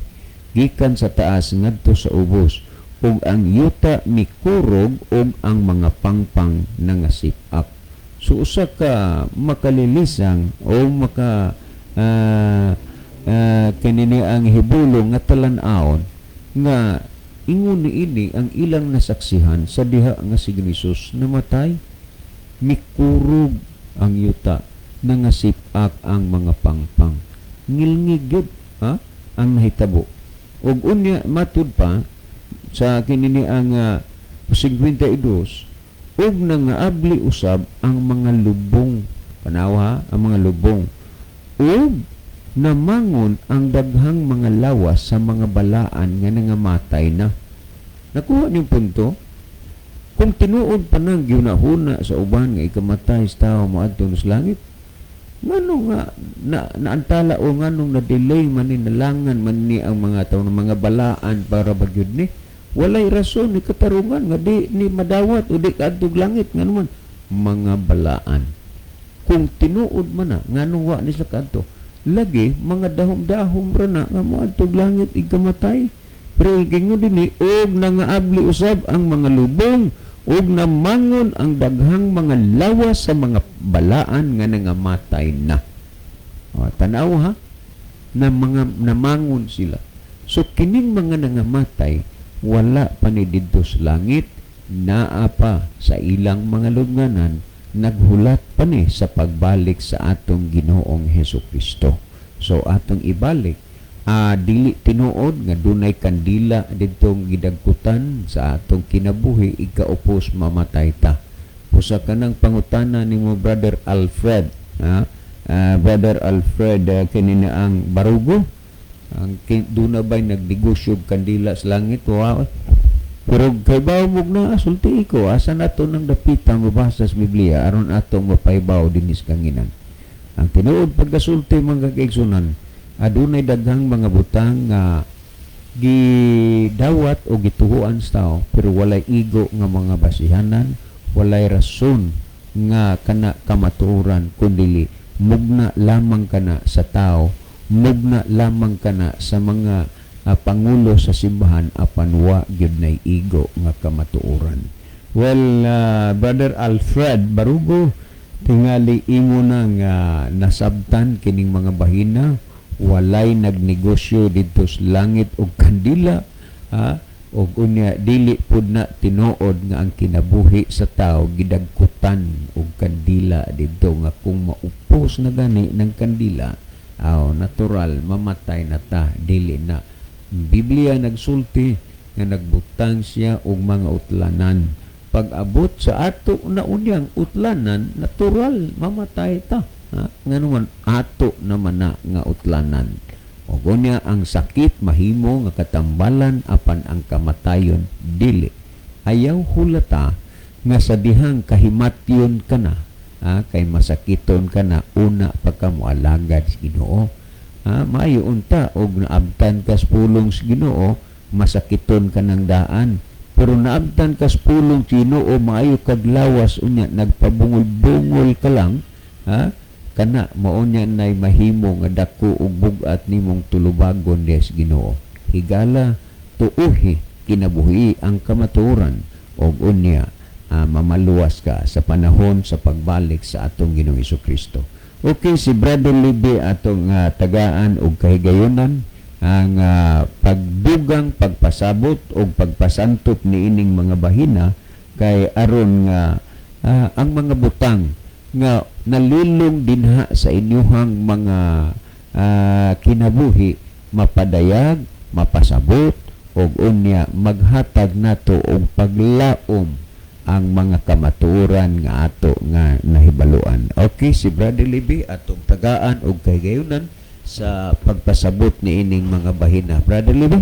gikan sa taas ngadto sa ubos, ug ang yuta mikurog ug ang mga pangpang nangasip-ak." So usa ka makalilisang o maka kanini ang hibulo nga talan-awon nga ingon niini ang ilang nasaksihan sa diha nga si Jesus namatay: mikurog ang yuta, nangasip-ak ang mga pangpang. Ngilngig gyud, ha, ang nahitabo. Ug unya matud pa sa kinini ang 52, ug nangaabli usab ang mga lubong. Panawa, ang mga lubong, ug namangon ang daghang mga lawas sa mga balaan nga nangamatay na. Nakuha niyong punto? Kung tinuod pa nang gihuna-huna sa uban nga ikamatay sa tao moadto sa langit, ngano nga na, naantala o nganong na-delay man ni, nalangan man ni ang mga tao ng mga balaan? Para ba gyud ni walay rason ni katarungan nga di ni madawat o di kaadtog langit? Ngano man mga balaan, kung tinuod man na, nganong wa ni sila kaadto? Lagi mga dahom-dahom ra na nga moadtog langit ikamatay. Pero gingon dinhi, og nangaabli usab ang mga lubong ug namangon ang daghang mga lawas sa mga balaan nga nangamatay na. O, tanaw ha, na mga namangon sila. So kining mga nangamatay, wala pa ni didto sa langit, naa pa sa ilang mga lubnganan, naghulat pa ni sa pagbalik sa atong Ginoong Heso Kristo. So atong ibalik, dili tinuod nga dunay kandila didtong gidagkutan sa atong kinabuhi ikaupos mamatay ta. Usa ka nang pangutana nimo, Brother Alfred, ha? Brother Alfred, kini na ang barugo ang duna ba'y nagnegosyo og kandila sa langit? Wa. Pero kay bawo mo na sulti ko, asa nato nang dapita mabasa sa Biblia aron atong mapaybaw dinis kanginan. Ang tinuod pagkasulti, mga kaigsunan, adunay daghang mga butang nga gidawat o gituhuan sa tao, pero walay igo nga mga basihanan, walay rason nga kana kamatuoran, kundili mugna lamang kana sa tao, mugna lamang kana sa mga pangulo sa simbahan, apan wa gyud nay igo nga kamatuoran. Well, Brother Alfred Barugo, tingali imo na nga nasabtan kining mga bahina. Walay nagnegosyo didto sa langit og kandila, ha? Og unya dili pud na tinuod nga ang kinabuhi sa tao gidagkutan og kandila didto nga kung maupos na gani ng kandila, aw natural mamatay na ta. Dili na. Biblia nagsulti nga nagbutang siya og mga utlanan. Pag abot sa ato na unyang utlanan, natural mamatay ta, ha? Ngano man ato naman na nga utlanan. Og unya ang sakit mahimo nga katambalan, apan ang kamatayon dili. Ayaw hulata nga sa dihang kahimatyon ka na, ha, kay masakiton ka na, una pa ka moalagad sa Ginoo. Ha, maayo unta og naabtan ka sa pulong sa Ginoo, masakiton ka ng daan. Pero naabtan ka sa pulong sa Ginoo, maayo kag lawas, unya nagpabungol-bungol ka lang, ha? Kana mao nya nay mahimo nga dako og bug-at nimong tulubagon diha sa Ginoo. Higala, tuuhi kinabuhi ang kamatuoran og unya mamaluwas ka sa panahon sa pagbalik sa atong Ginoong Kristo. Okay, si Brother Libby atong tagaan og kahigayonan ang pagdugang, pagpasabot og pagpasantop niining mga bahina kay aron nga ang mga butang nga nalilong dinha sa inyuhang mga kinabuhi mapadayag, mapasabot og unya maghatag nato og paglaom ang mga kamatuoran nga ato nga nahibaluan. Okay, si Brother Libby atong tagaan og kahigayunan sa pagpasabot niining mga bahina. Brother Libby?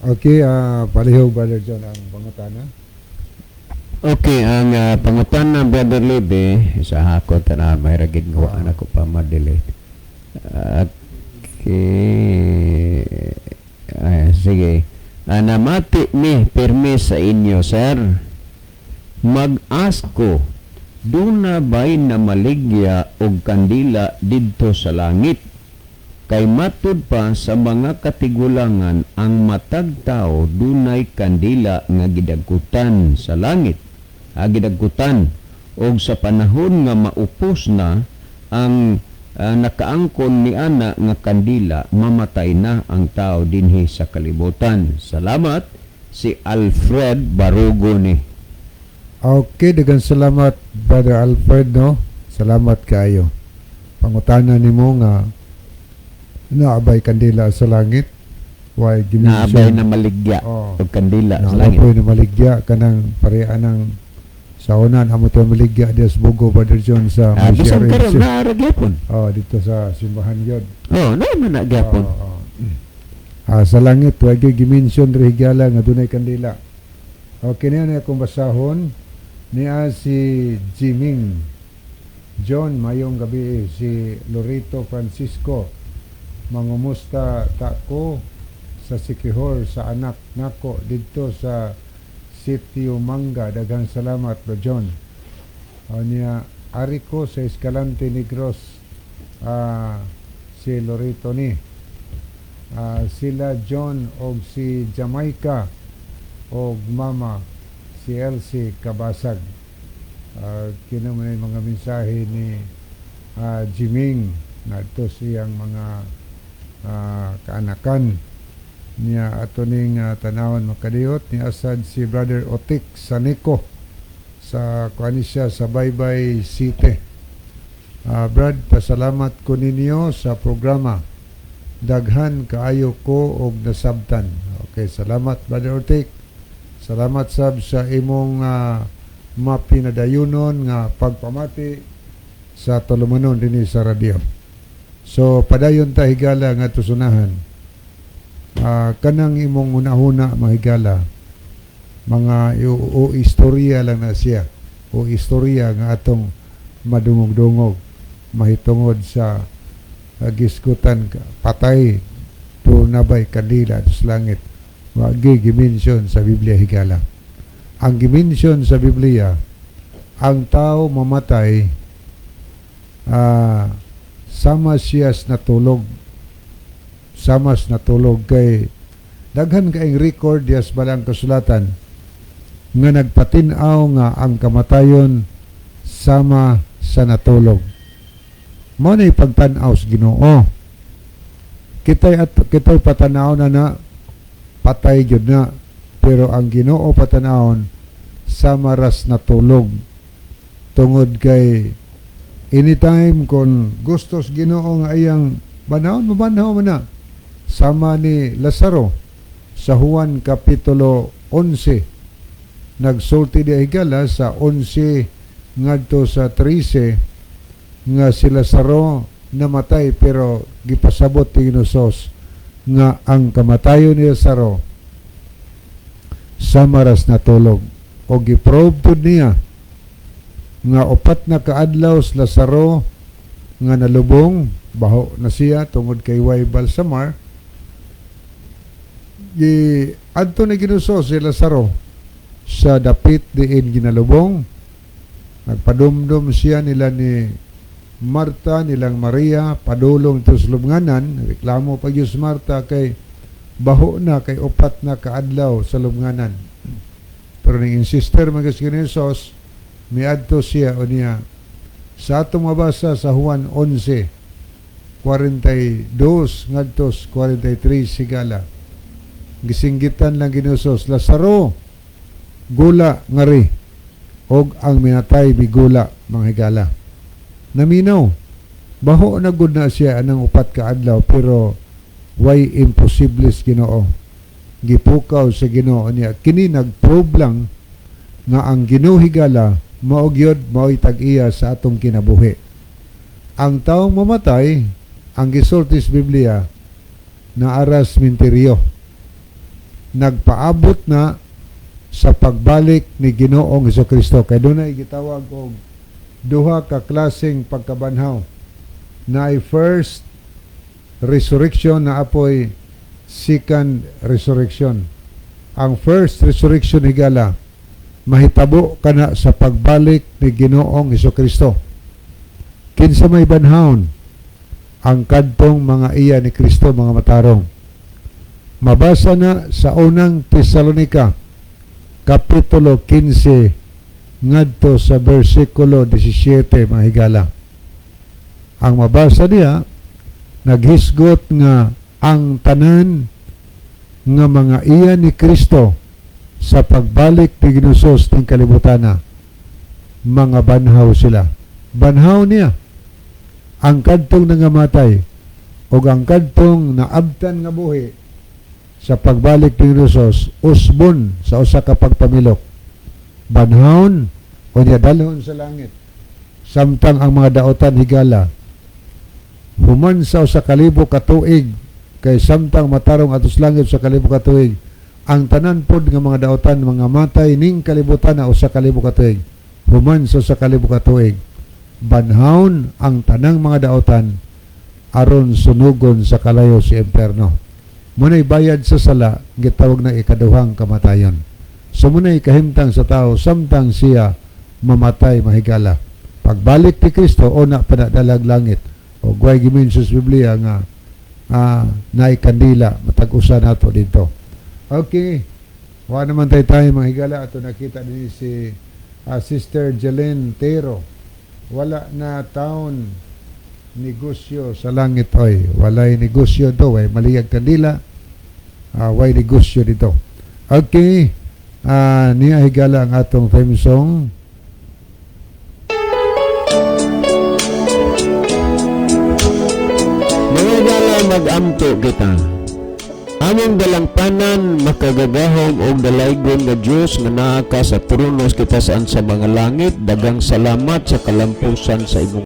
Okay, palihog, Brother John, ang pangutana. Okay, ang pangutana, Brother Libby, sa ako tanan may ragid nga waan ako pa ma-delete. Okay. Ay, sige. Namati mi pirmi sa inyo, sir. Mag-ask ko, duna ba'y namaligya og kandila didto sa langit? Kay matud pa sa mga katigulangan ang matag tao dunay kandila nga gidagkutan sa langit. Gidagkutan og sa panahon nga maupos na ang nakaangkon ni ana nga kandila, mamatay na ang tao dinhi sa kalibutan. Salamat, si Alfred Barugo ni. Okay, daghang salamat, Brother Alfred, no? Salamat kaayo. Pangutana nimo nga naabay kandila sa langit. Why Naabay na maligya Oh. og kandila sa langit. Naabay na maligya kanang pareha ng sa unan amo to maligya diya sa Bugo, Brother John, sa Bisan May karon CRMC. naa ra gyapon. Oh, dito sa simbahan yun. Oh, naa man na gyapon. Oo, oo. Sa langit, wa gyud gimension diri, higala, nga dunay kandila. Okay na yun akong basahon niya si Jiming John, mayong gabi, si Lorito Francisco. Mangumusta ta ko sa Sikihor sa anak nako didto sa Sitio Manga. Daghang salamat, Bro John. O niya, ari ko sa Escalante Negros, si Lorito ni. Sila John og si Jamaica og mama si Elsie Kabasag. Kini man yung mga mensahe ni Jiming ngadto siyang mga kaanakan niya. Ato ning tanawon, makadiyot ni asad si Brother Otik Saniko sa kuan siya sa Baybay City. Brad, pasalamat ko ninyo sa programa. Daghan kaayo ko og nasabtan. Okay, salamat, Brother Otik. Salamat sab sa imong mapinadayunon nga pagpamati sa tulumanon dinhi sa radyo. So padayon ta, higala, nga tusunahan. Kanang imong hunahuna, mahigala, mga o istorya lang na siya o istorya nga atong madungog-dungog mahitungod sa gisgutan patay duna bay kandila sa langit. Wa gimension sa Biblia, higala. Ang gimension sa Biblia, ang tao mamatay, sama siya sa natulog, sama sa natulog, kay daghan kaayong record sa Balaang Kasulatan nga nagpatin-aw nga ang kamatayon sama sa natulog. Mao na pagtan-aw sa Ginoo. Kitay at kitay patanaw na na patay gyud na, pero ang Ginoo patanawon sama ras natulog, tungod kay anytime kung gustos Ginoo nga iyang banhawon, mabanhaw man na, sama ni Lazaro sa Juan Kapitulo 11. Nagsulti di higala sa 11 ngadto sa 13 nga si Lazaro namatay, pero gipasabot ni Ginoo nga ang kamatayon ni Lazaro sama ras natulog, o giprove pud niya nga 4 na kaadlaw si Lazaro nga nalubong, baho na siya tungod kay way balsamar. Gi adto ni Ginoo si Lazaro sa dapit diin ginalubong. Nagpadumdum siya nila ni Marta nilang Maria padulong to sa lubnganan. Reklamo pa gyud si Marta kay baho na, kay 4 na kaadlaw sa lubnganan. Pero ning insister man si Jesus, miadto siya o niya sa atong mabasa sa Juan 11:42 ngadto 43, higala. Gisinggitan lang ni Jesus, "Lazaro, gula ngari," og ang minatay migula, mga higala. Naminaw. Baho na gud na siya anang 4 ka adlaw, pero way imposible sa Ginoo. Gipukaw sa Ginoo niya. Kini nag-prove lang nga ang Ginoo, higala, mao gyud mao'y tag-iya sa atong kinabuhi. Ang taong mamatay, ang gisulti sa Biblia, na aras minteryo. Nagpaabot na sa pagbalik ni Ginoong Kristo. Kay dunay gitawag og duha ka klaseng pagkabanhaw. Naay first resurrection, naa poy second resurrection. Ang first resurrection, higala, mahitabo kana sa pagbalik ni Ginoong Kristo. Kinsa may banhawon? Ang kadtong mga iya ni Kristo, mga matarong. Mabasa na sa Unang Tesalonika kapitulo 15 ngadto sa bersikulo 17, mga higala. Ang mabasa niya, naghisgot nga ang tanan nga mga iya ni Kristo sa pagbalik ni Ginoong ng kalibutan, mga banhaw sila. Banhaw niya ang kadtong nangamatay o ang kadtong naabtan nga buhi sa pagbalik ni Jesus, usbon sa usa ka pagpamilok. Banhawon o niya dalhon sa langit. Samtang ang mga daotan, higala, human sa 1,000 ka tuig, kay samtang matarong atos langit sa 1,000 ka tuig, ang tanan pod nga mga daotan mga matay ning kalibutan na 1,000 ka tuig, human sa 1,000 ka tuig, banhawon ang tanang mga daotan aron sunugon sa kalayo si imperno. Muna'y bayad sa sala, gitawag na ikaduhang kamatayon. So muna'y kahimtang sa tao samtang siya mamatay, mga higala. Pagbalik ni Kristo, una pa na dalag langit. O way gimin sa Biblia nga naay kandila matag usa nato dito. Okay. Wa naman tayo tayo, mga higala, ato nakita din si Sister Jelen Tero. Wala na taon negosyo sa langit oy. Walay negosyo do, way maliyag kandila. Way negosyo dito. Okay. Niya, higala, ang atong theme song. Mga higala, mag-ampo kita. Among dalangpanan, makagagahom og dalaygon nga Dios nga naa ka sa trono sa kitasan sa mga langit, daghang salamat sa kalampusan sa imong